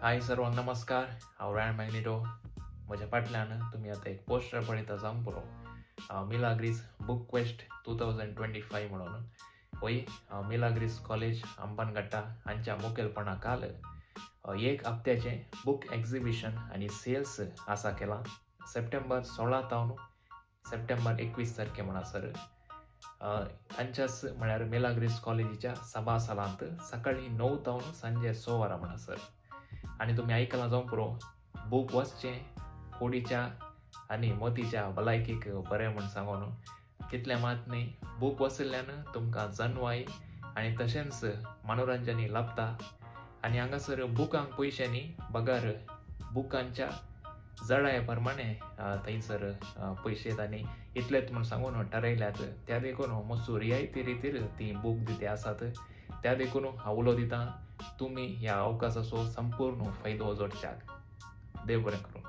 हाय सर्वांक नमस्कार. हांव ran magneto. म्हज्या फाटल्यान तुमी आतां एक पोस्टर पळयता जावंक पुरो, मिलाग्रीस बुक क्वेस्ट 2025 म्हणून. होय मिलाग्रीस कॉलेज अंबनगट्टा हांच्या मुखेलपणा काल एक हप्त्याचें बूक एक्झिबिशन आनी सेल्स आसा केलां, सप्टेंबर 16 तावन सप्टेंबर 21 तारखे म्हणसर, हांच्याच म्हळ्यार मिलाग्रीस कॉलेजीच्या सभा सालांत, सकाळीं 9 तावन सांजे 6 वरां म्हणसर. आनी तुमी आयकलां जावंक पुरो, बूक वाचचें कुडीच्या आनी मतीच्या भलायकेक बरें म्हूण सांगून. तितलें मात न्ही, बूक वाचिल्ल्यान तुमकां जनवाय आनी तशेंच मनोरंजनय लाभता. आनी हांगासर बुकांक पयशे न्ही, बगर बुकांच्या जडाये प्रमाणे थंयसर पयशे तांणी इतलेच म्हूण सांगून ठरयल्यात. त्या देखून मातसो रियायती रितीर ती बूक दिते आसात. त्या देखून हांव उलो दिता, तुमी ह्या अवकाशाचो संपूर्ण फायदो जोडच्याक. देव बरें करूं.